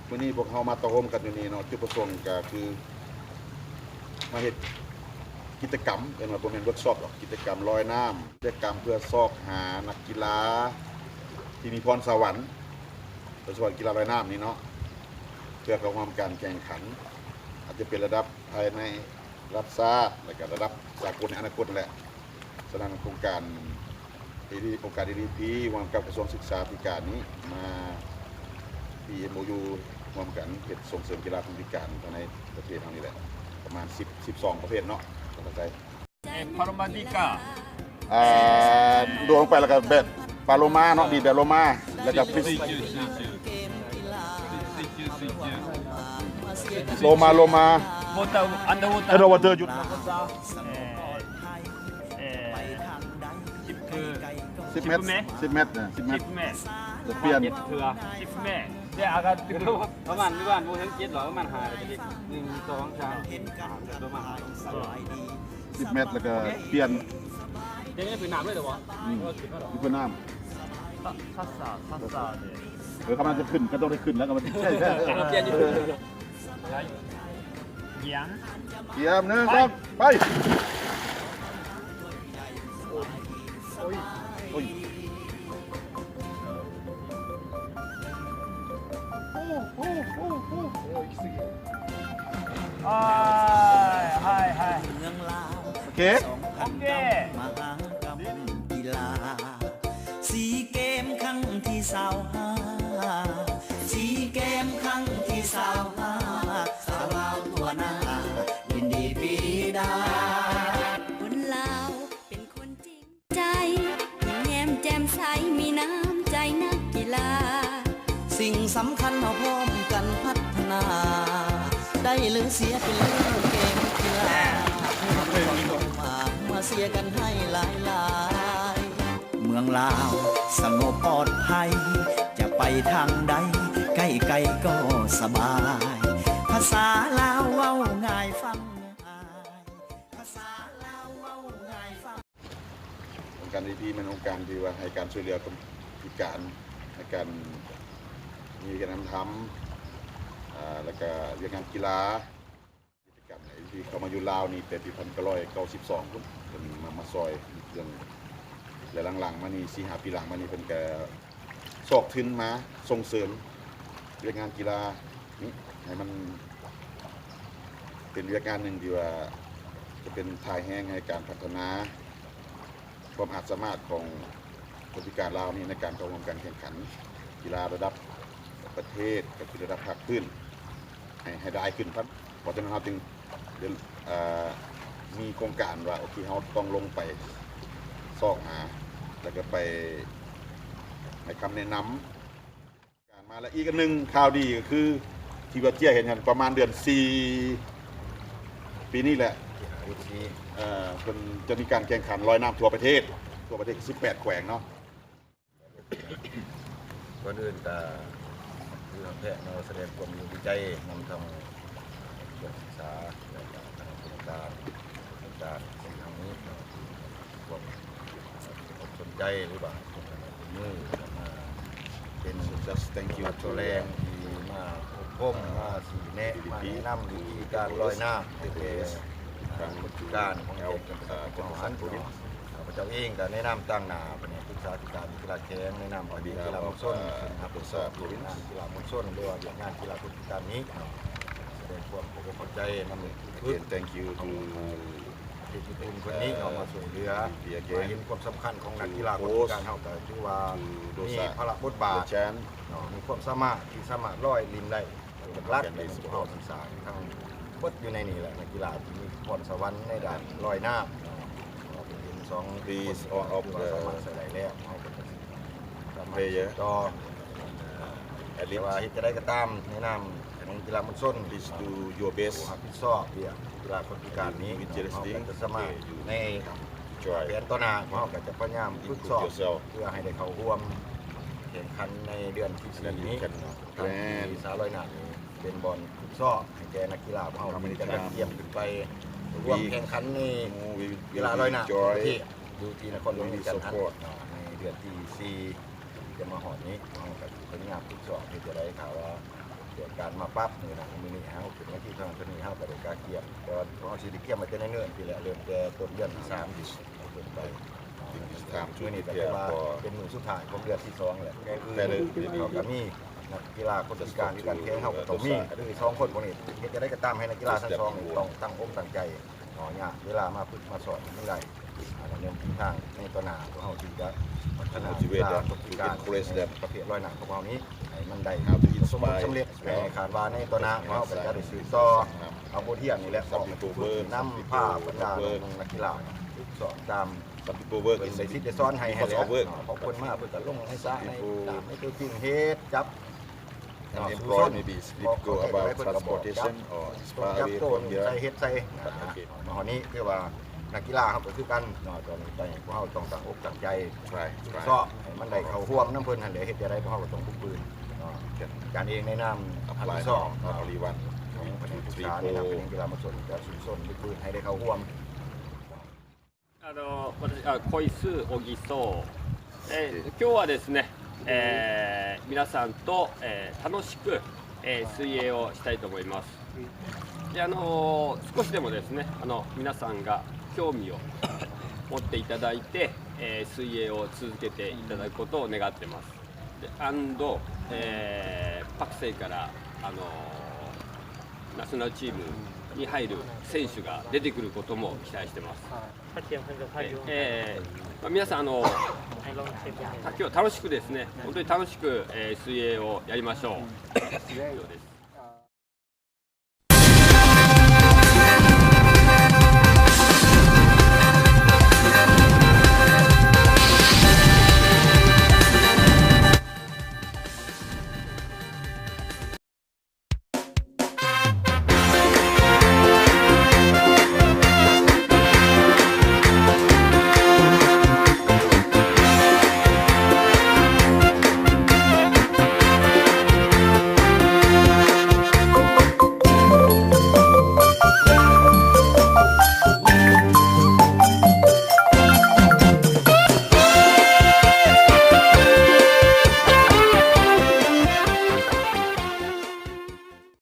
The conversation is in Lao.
ມື້ນີ້ພວກເຮົາມາຕະໂຮມກັນຢູ່ນີ້ເນາະ ຈຸດປະສົງກະຄືມາເຮັດກິດຈະກຳ ເອີ້ນວ່າບໍ່ແມ່ນເວີກຊັອບດອກ ກິດຈະກຳລອຍນ້ຳ ກິດຈະກຳເພື່ອຊອກຫານັກກິລາທີ່ມີພອນສະຫວັນ ໂດຍສະເພາະກິລາລອຍນ້ຳນີ້ເນາະ ເພື່ອເຂົ້າຮ່ວມການແຂ່ງຂັນ ອາດຈະເປັນລະດັບພາຍໃນ ລະດັບຊາດ ແລະກະລະດັບສາກົນໃນອະນາຄົດນັ້ນແຫຼະ. ສະນັ້ນໂຄງການ ໂອກາດ ເອດີພີ ຮ່ວມກັບກະຊວງສຶກສາທິການນີ້ ມາມີເອັມໂອຢູ ຮ່ວມກັນເຮັດສົ່ງເສີມກິລາຄົນພິການພາຍໃນປະເທດເຮົານີ້ແຫຼະ ປະມານສິບ ສິບສອງປະເພດເນາະ ຂອບໃຈ. ເອີ Paloma Dica ອ່າ ໂດດລົງໄປແລ້ວກະແບບ ປາໂລມາເນາະ ດີດແບບໂລມາ ແລ້ວກະ Sitio, sitio. Sitio, sitio. ໂລມາ ໂລມາ Water, underwater. Underwater ຢຸດ. ເອີ ເອີ ສິບ ສິບແມັດ ສິບແມັດ ສິບແມັດ ສິບແມັດ ຈະປ່ຽນ ສິບແມັດ ເອີ ອາກາດ ປະມານ ປະມານບໍ່ເຖິງເຈັດດອກ ປະມານຫ້າ ໜຶ່ງ ສອງ ສາມ ສີ່ ຫ້າ ປະມານ ສິບແມັດ ແລ້ວກະປ່ຽນ ເປັນນ້ຳເລີຍເດີບໍ່? ອືມ ຢູ່ພື້ນນ້ຳ ສາ ສາ ສາ ເອີ ກຳລັງຈະຂຶ້ນ ກະຕ້ອງໄດ້ຂຶ້ນແລ້ວ ກຳລັງຈະ ປ່ຽນຢູ່ ກຽມ ກຽມ ໜຶ່ງ ສອງ ໄປ ໂອ້ຍ ໂອ້ຍ ໂອ້ຍ ໂອ້ຍ ໂອ້ຍ ໂອ້ຍ ໂອເຄ ໂອເຄ ຊີເກມຄັ້ງທີຊາວຫ້າ ຊີເກມຄັ້ງທີຊາວຫ້າ ສາວລາວທົ່ວໜ້າ ຍິນດີປີດາ. ຄົນລາວເປັນຄົນຈິງໃຈ ຍິ້ມແຍ້ມແຈ່ມໃສ ມີນ້ຳໃຈນັກກິລາ ສິ່ງສຳຄັນເຮົາພ້ອມກັນພັດທະນາ ໄດ້ຫຼືເສຍເປັນເລື່ອງເກມກິລາ ເພື່ອຄວາມເຂົ້າມາ ມາເຊຍກັນໃຫ້ຫຼາຍໆ. ເມືອງລາວສະຫງົບປອດໄພ ຈະໄປທາງໃດ ໃກ້ໆກໍສະບາຍ ພາສາລາວເວົ້າງ່າຍຟັງງ່າຍ ພາສາລາວເວົ້າງ່າຍຟັງ. ອົງການ ເອດີພີ ແມ່ນອົງການທີ່ວ່າໃຫ້ການຊ່ວຍເຫຼືອຄົນພິການ ໃນການມີວຽກງານທຳ ອາ ແລ້ວກະວຽກງານກິລາ ກິດຈະກຳ ເອດີພີ ເຂົ້າມາຢູ່ລາວນີ້ແຕ່ປີພັນເກົ້າຮ້ອຍເກົ້າສິບສອງພຸ້ນ ເພິ່ນມາ ມາຊ່ອຍເລື່ອງ ແລະ ຫຼັງໆມານີ້ ສີ່ຫ້າປີຫຼັງມານີ້ ເພິ່ນກະຊອກທຶນມາສົ່ງເສີມວຽກງານກິລານີ້ ໃຫ້ມັນເປັນວຽກງານໜຶ່ງທີ່ວ່າຈະເປັນທ່າແຮງໃຫ້ການພັດທະນາ ຄວາມອາດສາມາດຂອງຄົນພິການລາວນີ້ ໃນການເຂົ້າຮ່ວມການແຂ່ງຂັນກິລາລະດັບປະເທດ ກັບລະດັບພາກພື້ນ ໃຫ້ ໃຫ້ຫຼາຍຂຶ້ນ. ເພາະສະນັ້ນເຮົາຈຶ່ງ ເອີ ມີໂຄງການວ່າ ໂອເຄ ເຮົາຕ້ອງລົງໄປຊອກຫາ ແລ້ວກະໄປໃຫ້ຄຳແນະນຳ ການມາ ແລະ ອີກອັນໜຶ່ງຂ່າວດີກະຄື ທີ່ວ່າເຈ້ຍເຫັນຫັ້ນ ປະມານເດືອນສີ່ປີນີ້ແຫຼະ ເອີ ເພິ່ນຈະມີການແຂ່ງຂັນລອຍນ້ຳທົ່ວປະເທດ ທົ່ວປະເທດສິບແປດແຂວງເນາະ. ກ່ອນອື່ນກະ ຄືເຮົາແພະເນາະ ສະແດງຄວາມດີໃຈນຳທາງ ກະຊວງສຶກສາ ແລະກະທາງໂຄງການ ໂຄງການຂອງເຮົານີ້ເນາະ ທີ່ມີຄວາມສົນໃຈ ຫຼືວ່າໃຫ້ຄວາມຮ່ວມມື ມາເປັນ Just thank you ສ່ວນແຮງທີ່ມາອົບຮົມ ມາຊີ້ແນະ ມາແນະນຳວິທີການລອຍນ້ຳ ໃຫ້ແກ່ທາງຄົນພິການຂອງແຂວງຈຳປາສັກ ເຮົາຫັ້ນເນາະ. ຂ້າພະເຈົ້າເອງກະໃນນາມຕາງໜ້າພະແນກສຶກສາທິການ ກິລາແຂວງ ໃນນາມອະດີດກິລາມວນຊົນ ເຊິ່ງຮັບຜິດຊອບວຽກງານກິລາມວນຊົນ ຫຼືວ່າວຽກງານກິລາຄົນພິການນີ້ເນາະ ສະແດງຄວາມຂອບອົກຂອບໃຈນຳ Again, thank you to ເຮັດຢູ່ກຸ່ມເພິ່ນນີ້ເນາະ ມາຊ່ວຍເຫຼືອ ມາເຫັນຄວາມສຳຄັນຂອງນັກກິລາຄົນພິການເຮົາ ກະຖືວ່າມີພາລະບົດບາດເນາະ ມີຄວາມສາມາດທີ່ສາມາດລອຍລິນໄດ້. ຫຼັກໆແມ່ນພວກເຮົາສຶກສາທັງໝົດຢູ່ໃນນີ້ແຫຼະ ນັກກິລາທີ່ມີພອນສະຫວັນໃນດ້ານລອຍນ້ຳເນາະ ເປັນສອງຄົນທີ່ວ່າສາມາດໃຊ້ໄດ້ແລ້ວ ເຮົາກະຈະສາມາດສືບຕໍ່ ແຕ່ວ່າເຮັດຈັ່ງໃດກະຕາມ ໃນນາມຂອງກິລາມວນຊົນ Please do your best ຜູ້ຮັບຜິດຊອບວຽກກິລາຄົນພິການນີ້ເນາະ ເຮົາກະຈະສາມາດໃນແຜນຕໍ່ໜ້າ ພວກເຮົາກະຈະພະຍາຍາມຝຶກຊ້ອມເພື່ອໃຫ້ໄດ້ເຂົ້າຮ່ວມແຂ່ງຂັນໃນເດືອນທີສີ່ນີ້ ທາງທີ່ສາລອຍນ້ຳນີ້ເປັນບ່ອນຝຶກຊ້ອມໃຫ້ແກ່ນັກກິລາຂອງເຮົາທີ່ກຳລັງກຽມຂຶ້ນໄປຮ່ວມແຂ່ງຂັນໃນກິລາລອຍນ້ຳທົ່ວປະເທດ ຢູ່ທີ່ນະຄອນຫຼວງວຽງຈັນຫັ້ນເນາະ ໃນເດືອນທີສີ່ ຈະມາຮອດນີ້ ເຮົາກະຊິພະຍາຍາມຝຶກຊ້ອມເຮັດຈັ່ງໃດ ຖ້າວ່າ ການມາປັບນີ້ນະ ມື້ນີ້ເຮົາຂຶ້ນມາທີ່ເທົ່ານັ້ນເທົ່ານີ້ ເຮົາກໍໄດ້ກະກຽມ ແຕ່ວ່າພວກເຮົາຊິໄດ້ກຽມມາແຕ່ເນີນໆ ພີ້ແຫຼະ ເລີ່ມແຕ່ຕົ້ນເດືອນສາມເປັນຕົ້ນໄປ. ມື້ນີ້ກໍຖືວ່າເປັນມື້ສຸດທ້າຍຂອງເດືອນທີສອງແຫຼະ ແຕ່ອື່ນເຮົາກໍມີນັກກິລາຄົນພິການຄືກັນ ແຂ່ງເຮົາກໍຕ້ອງມີ ຄືສອງຄົນພວກນີ້ ເຮັດຈັ່ງໃດກໍຕາມໃຫ້ນັກກິລາທັງສອງນີ້ຕ້ອງຕັ້ງອົກຕັ້ງໃຈ ເນາະ ຍາກເວລາມາຝຶກມາຊ້ອມໃຫ້ມັນໄດ້ ອ່າ ໃນແນວທາງໃນຕໍ່ໜ້າ ພວກເຮົາຈຶ່ງຈະພັດທະນາກິລາຄົນພິການໃນປະເພດລອຍນ້ຳຂອງເຮົານີ້ໃຫ້ມັນໄດ້ປະສົບຜົນສຳເລັດ ແລະ ຄາດວ່າໃນຕໍ່ໜ້າພວກເຮົາກໍຈະໄດ້ສືບຕໍ່ເອົາບົດຮຽນນີ້ແຫຼະ ອອກໄປຝຶກນຳພາບັນດານ້ອງໆນັກກິລາຝຶກຊ້ອມຕາມເພິ່ນໄດ້ສິດໄດ້ສອນໃຫ້ຫັ້ນແຫຼະ ເພາະເພິ່ນມາເພິ່ນກໍລົງໃນສະໃນນ້ຳໃນຕົວຈິງ ເຮັດຈັບ Unemployed, maybe it's difficult about transportation or it's far away from here. ໃສ່ເຮັດໃສ່ ມາຮອດນີ້ຄືວ່ານັກກິລາເຮົາກໍຄືກັນເນາະ ຕອນນີ້ໄປພວກເຮົາຕ້ອງຕັ້ງອົກຕັ້ງໃຈ Try, ຝຶກ try. ຊ້ອມໃຫ້ມັນໄດ້ເຂົ້າຮ່ວມນຳເພິ່ນຫັ້ນແຫຼະ ເຮັດຈັ່ງໃດພວກເຮົາກໍຕ້ອງຝຶກຟື້ນເນາະ ອາຈານເອງໃນນາມຮັບຜິດຊອບເນາະ Apply now, not only one, ຂອງ maybe ພະແນກ two, ສຶກ three, ສາໃນນາມເປັນ four. ນັກກິລາມາຊົນ ຈະຊຸມຊົນຝຶກຟື້ນໃຫ້ໄດ້ເຂົ້າຮ່ວມ あの、私、あ、小石尾木そう。えー、今日はですね、えー、皆さんと、えー、楽しく、えー、水泳をしたいと思います。で、あの、少しでもですね、あの、皆さんが興味を持っていただいて、えー、水泳を続けていただくことを願ってます。で、アンド、えー、パクセイから、あの、ナショナルチームに入る選手が出てくることも期待してます。 ええ、まあ、皆さん、あの、た-、今日は楽しくですね、本当に楽しく、えー、水泳をやりましょう。以上です。